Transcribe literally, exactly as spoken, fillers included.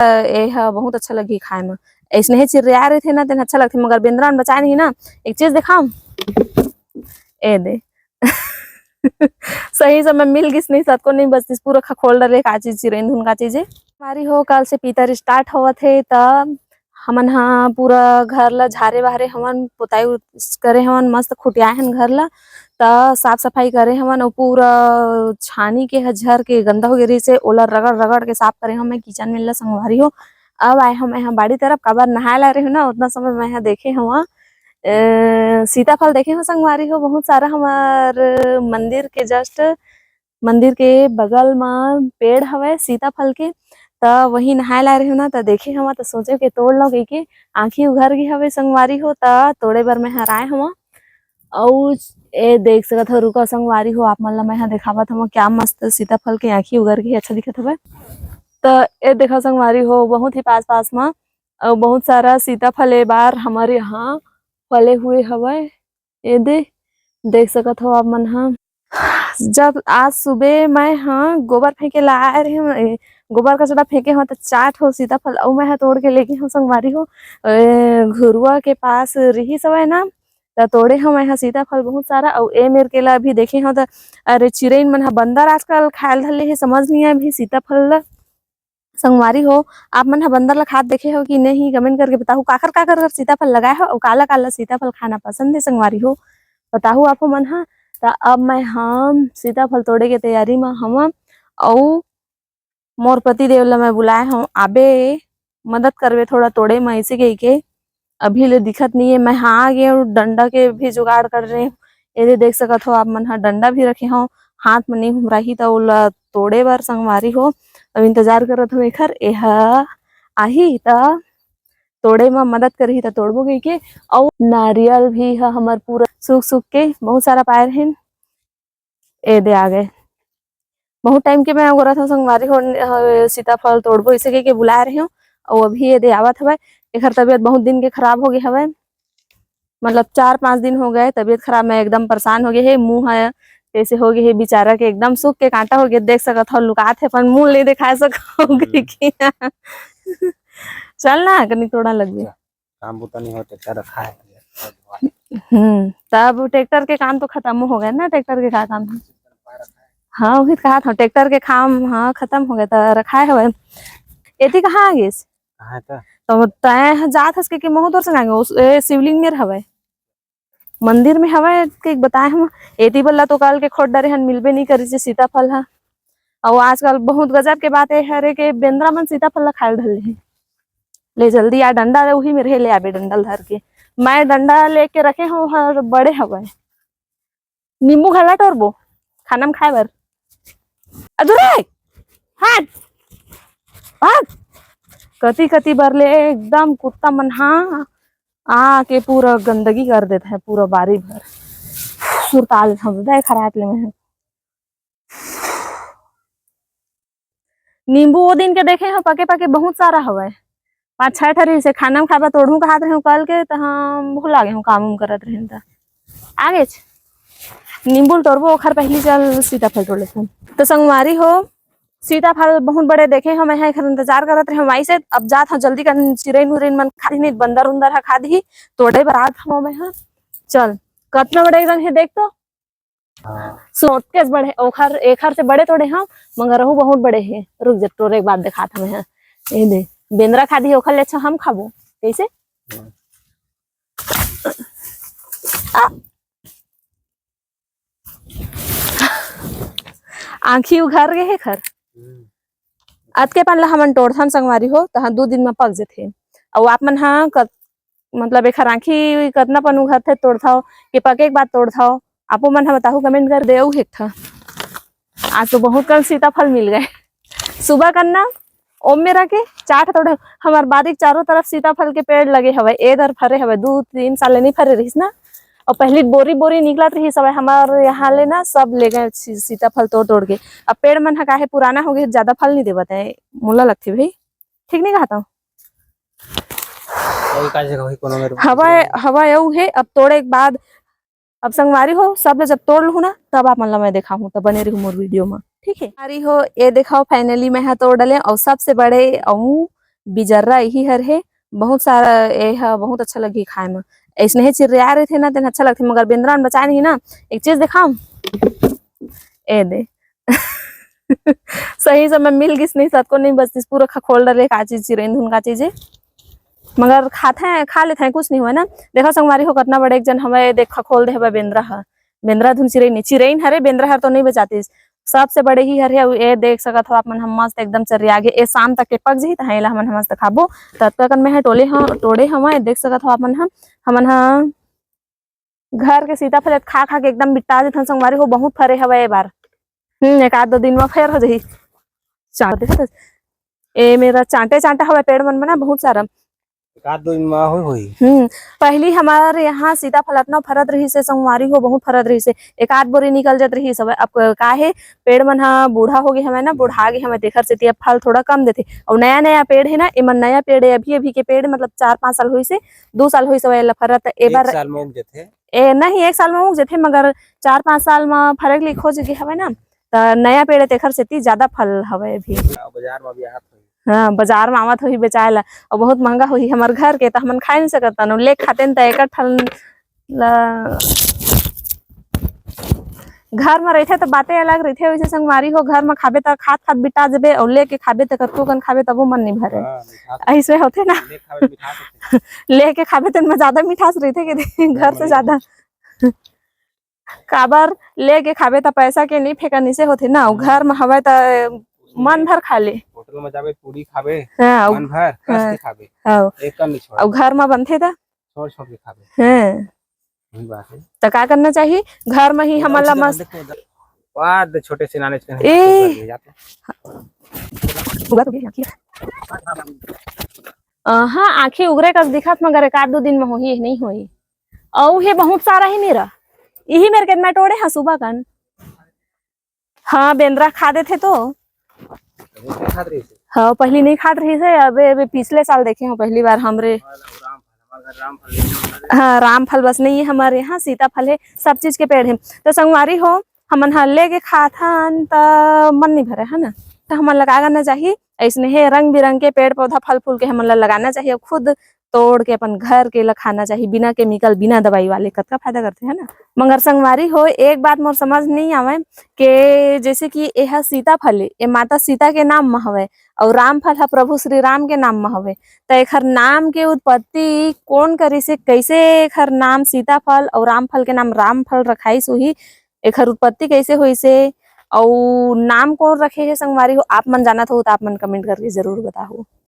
ए ह बहुत अच्छा लगही खाए म। अइसने ही चिर्रिया रहिथे ना, तेन अच्छा लगथे, मगर बेंदरा मन बचाए नहीं ना। एक चीज देखाओ, ए दे। सही समय मिल गिस नहीं, सतको नहीं बचतिस, पूरा खखोल डरे का चीज, चिरई धुन का चीज हे। संगवारी हो, कल से पितर start होवत हे, त हमन ह पूरा घर ल झारे बहारे हवन, पोताई उस-, करे हवन, मस्त खुटियाए हन घर ल, त साफ सफाई करे हवन, अउ पूरा छानी के ह झर के गंदा हो गे रहिस हे, ओला रगड़ रगड़ के साफ करे हवन। मैं किचन में ल संगवारी हो, अब आए हवन मैं ह बाड़ी तरफ, काबर नहाए ला रहे हो ना, उतना समय मैं ह देखे हवन, अ, सीताफल देखे हो संगवारी हो, बहुत सारा हमर मंदिर के just मंदिर के बगल म पेड़ हवय सीताफल के, त वही नहाए ला रहे हो ना, त देखे हवं, त सोचे के तोड़ लो कहिके, आँखी उघर गे हवय संगवारी हो, त तोड़े बर मैं हर आए हवं। अउ ए देख सकत हो, रुका संगवारी हो, आप मन ला मैं ह देखावत हवं, क्या मस्त सीताफल के आँखी उघर गे, अच्छा दिखत हवय। त ए देखा संगवारी हो, बहुत ही पास पास म अउ बहुत सारा सीताफल ए बार हमर यहाँ फले हुए हवय। ए दे, देख सकत हो आप मन ह, जब आज सुबह मैं ह गोबर फेंके ला आए रहे हूँ, ए, गोबर कचरा फेंके हूँ, त चार ठो सीताफल अउ मैं ह तोड़ के लेके हूँ संगवारी हो। ए, घुरुआ के पास रिहिस हवय ना, त तोड़े हूँ मैं ह सीताफल बहुत सारा। अउ ए मेर के ला अभी देखे हूँ, त अरे, चिरईन मन ह बंदर आजकल खायल धर ले हे, समझ नहीं आए अभी सीताफल ला। संगवारी हो, आप मन ह बंदर ला खात देखे हो कि नहीं, comment करके बताहू। काकर काकर कर सीताफल लगाए हो अउ काला काला सीताफल खाना पसंद हे संगवारी हो, बताहू आप मन ह। त अब मैं हम सीताफल तोड़े के तैयारी म हवं, अउ मोर पति देव ला मैं बुलाए हूँ, आबे मदद करबे थोड़ा तोड़े म, ऐसे कहिके। अभी ले दिखत नहीं है, मैं हाँ आ गए हूँ, डंडा के भी जुगाड़ कर रहे हूँ। ये दे देख सकत हो आप मन ह, डंडा भी रखे हूँ, हाथ में नहीं घुमराही त ओला तोड़े बर संगवारी हो। अब इंतजार करत हूँ एखर, एहा आही त तोड़े म मदद करही त तोड़बो कहिके। अउ नारियल भी ह हमर पूरा सूख सूख के बहुत सारा पाए रहिन। ए दे आ गए। बहुत टाइम के मैं ओकरा था संगवारी हो, अ, सीताफल तोड़बो इसे कह के बुलाए रहे हूँ। अउ अभी ये दे आवत हवय। एकर तबीयत बहुत दिन के खराब हो गए हवय, मतलब चार पाँच दिन हो गए तबीयत खराब। मैं एकदम परेशान हो गए हे, मुंह है जैसे हो गए हे बेचारा के एकदम सूख के कांटा हो गए। देख सकत हो लुकात है, अपन मुंह ले दिखा सको हम्म। कि चल ना कनी तोड़ा लग गए। काम बुता नहीं हो, ट्रैक्टर रखा है। हम्म, तब ट्रैक्टर के काम तो खत्म हो गए ना, ट्रैक्टर के का काम है? हाँ, वही तो कहा था, ट्रैक्टर के काम, हाँ, खत्म हो गए, तो रखाए हवे। एती कहाँ आ गिस? कहाँ है तो? तो तय ह जात हस के, के महू तोर संग आ गे, उस, ए, शिवलिंग मेर हवे। मंदिर में हवे, के बताए हम, एती बल्ला तो काल के खोट डरे हन, मिलबे नहीं करी से सीताफल हा। अउ आजकल बहुत गजब के बात ए हरे के बेंदरा मन सीताफल ला खाए ल धर ले हे। ले जल्दी आ, डंडा उही में रहे, ले आबे डंडा ल धर के। मैं डंडा लेके रखे हूँ, हर बड़े हवय। नींबू घला टोरबो खाना में खाए बर। अदुरे, हट, भाग। कति कति बर ले एकदम कुत्ता मन हा आके पूरा गंदगी कर देत है, पूरा बारी भर। सुरताल हम दे खराब ले में। नींबू वो दिन के देखे हो, पके पके बहुत सारा हवय, पाँच छह ठरी से खाना में खाबा तोड़हूँ कहात रहे कल के, त हम भुला गे हूँ, काम उम करत रहे त। आ गेच नींबू ल तोड़बो, ओखर पहली चल सीताफल तोड़ लेथन। तो संगवारी हो, सीताफल बहुत बड़े देखे हो, मैं ह एखर इंतजार करत रहे हूँ, वैसे अब जात हूँ जल्दी कर, चिरई नुरई मन खा दी, नहीं बंदर उंदर ह खा दी, तोड़े बर आत हूँ मैं ह। चल, कतना बड़े एकदम हे, देख तो। हाँ। सोच के बड़े, ओखर, एखर से बड़े तोड़े हम, मगर रहू बहुत बड़े हे। रुक जा, तोरे एक बात दिखात हमें ह। ए दे, बेंदरा खा दी, ओखर ले अच्छा हम खाबो। कैसे? हाँ। आ। आँखी उघर गे हे खर। हम्म। अतके पन ला हमन टोड़थन संगवारी हो, तहाँ दू दिन म पक जथे। अउ आप मन ह कत-, मतलब एखर आँखी कतना पन उघरथे तोड़थव, के पके के बाद तोड़थव, आपो मन ह बताहू, comment कर देउ एक ठा। आज तो बहुत कन सीताफल मिल गए। सुबह कन ना ओम मेरा के चार ठा तोड़े, हमर बारी के चारों तरफ सीताफल के पेड़ लगे हवय, ए दर फरे हवय, दू तीन साल ले नहीं फरे रहिस ना, अउ पहली बोरी बोरी निकलत रहिस हवय हमर यहाँ ले ना, सब ले गए सी-, सीताफल तोड़ तोड़ के। अब पेड़ मन ह काहे पुराना हो गए, ज्यादा फल नहीं देवत है, मोला लगथे भाई, ठीक नहीं कहत हूँ। वही का जगह वही कोनो मेरे हवय, हवय अउ हे, अब तोड़े के बाद अब संगवारी हो, सब ल जब तोड़ लूहूँ ना, तब आप मन ल मैं देखाहूँ, तब बने रहू मोर video म, ठीक है? संगवारी हो, ये देखाओ, finally मैं ह तोड़ डले, अउ सबसे बड़े अउ बिजर्रा इही हर हे। बहुत सारा, ए ह बहुत अच्छा लगही खाए म। अइसने हे चिर्रिया रहिथे ना, तेन अच्छा लगथे, मगर बेंदरा मन बचाए नहीं ना। एक चीज देखाओ, ए दे। सही समय मिल गिस नहीं, सतको नहीं बचतिस, पूरा खखोल डरे का चीज, चिरइन धुन का चीज हे। मगर खाथे, खा लेथे, कुछ नहीं हुआ ना। देखो संगवारी हो, कतना बड़े एक जन हवय, देख खखोल दे हवय बेंदरा ह। बेंदरा धुन चिरइन नहीं, चिरइन हरे, बेंदरा हर तो नहीं बचातिस। सबसे बड़े ही हर हे। अउ ए देख सकत हो आप मन, हम मस्त एकदम चर्रिया गे। ए शाम तक के पक जही, तहाँ एला हमन ह मस्त खाबो। ततका कन में ह टोले ह, टोड़े हवय, देख सकत हो आप मन ह। हमन ह घर के सीताफल खा खा के एकदम बिट्टा जथन संगवारी हो, बहुत फरे हवय ए बार। हम्म, एक आध दो दिन म फेर हो जही। चांट देखत हस? ए मेरा चांटे चांटा हवय पेड़ मन म ना बहुत सारा। एक आध दो दिन म हो होही। हम्म, पहली हमारे यहाँ सीताफल अतना फरत रहिस हे संगवारी हो, बहुत फरत रहिस हे, एक आध बोरी निकल जात रहिस हवय। अब का हे, पेड़ मन ह बूढ़ा हो गे हवय ना, बुढ़ा गे हवय, तेखर सेती अब फल थोड़ा कम देथे। अउ नया नया पेड़ हे ना, एमन नया पेड़ हे, अभी अभी के पेड़, मतलब चार पाँच साल होइस हे, दू साल होइस हवय एला फरत, त ए एक बार साल म उग जथे। ए, नहीं, एक साल म उग जथे, मगर चार पाँच साल म फरे के लिए खोज गे हवय ना, त नया पेड़ हे, तेखर सेती जादा फल हवय अभी। हाँ, बाजार म भी आत होही। हाँ, बाजार म आवत होही बेचाए ला, अउ बहुत महंगा होही हमर घर के, त हमन खाए नहीं सकत हन, लेके खातेन त एक ठन ला घर म रहिथे त बाते अलग रहिथे, वइसे संगवारी हो, घर म खाबे त खात खात बिटा जबे, अउ लेके खाबे त कतको कन खाबे तबो मन नहीं भरे। हाँ, मिठास अइसे होथे ना। लेके खाबे त मिठास होथे। लेके खाबे तेन म जादा मिठास रहिथे के घर से जादा। काबर लेके खाबे त पैसा के नहीं फेंकन, इसे होथे ना, अउ घर म हवय त मन भर खा ले। होटल म जाबे, पूरी खाबे, हाँ, अउ मन भर कस हाँ, के खाबे, हाँ। एक कन नहीं छोड़। अउ घर म बनथे त छोड़ छोड़ के खाबे। हाँ। वही बात हे। त का करना चाही? घर म ही हमन ला मस्त। वाह, दे छोटे से नाने के ए। उगा तो गई आँखी। अ, हाँ, आँखी उगरे कस दिखत, मगर एक आध दो दिन म होही, नहीं होही। अउ हे बहुत सारा ही मेरा। इही मेर के मैं टोड़े हाँ सुबह कन। हाँ, बेंदरा खा देथे तो। पहले नहीं खात रहिस हे। हाँ, पहली नहीं खात रहिस हे, अबे, अबे पिछले साल देखे हो पहली बार हमरे। हाँ, राम फल, हमारे घर राम फल नहीं है। हाँ, राम फल बस नहीं है हमारे यहाँ, सीताफल है, सब चीज के पेड़ है। तो संगवारी हो, हमन ह लेके खाथन त मन नहीं भरे, है ना? त हमन ला का करना चाही, अइसने हे रंग बिरंग के पेड़ पौधा फल फूल के हमन ला लगाना चाही, अउ खुद तोड़ के अपन घर के ला खाना चाही, बिना केमिकल, बिना दवाई वाले। कतका फायदा करथे, है ना? मगर संगवारी हो, एक बात मोर समझ नहीं आवय के जैसे कि एह सीताफल ए, ए माता सीता के नाम म हवय, अउ रामफल ह प्रभु श्री राम के नाम म हवय, त एखर नाम के उत्पत्ति कोन करिस हे, कैसे एखर नाम सीताफल अउ रामफल के नाम रामफल रखाइस होही, एखर उत्पत्ति कैसे होइस हे, अउ नाम कोन रखे हे संगवारी हो, आप मन जानत हो त आप मन comment करके जरूर बताहू।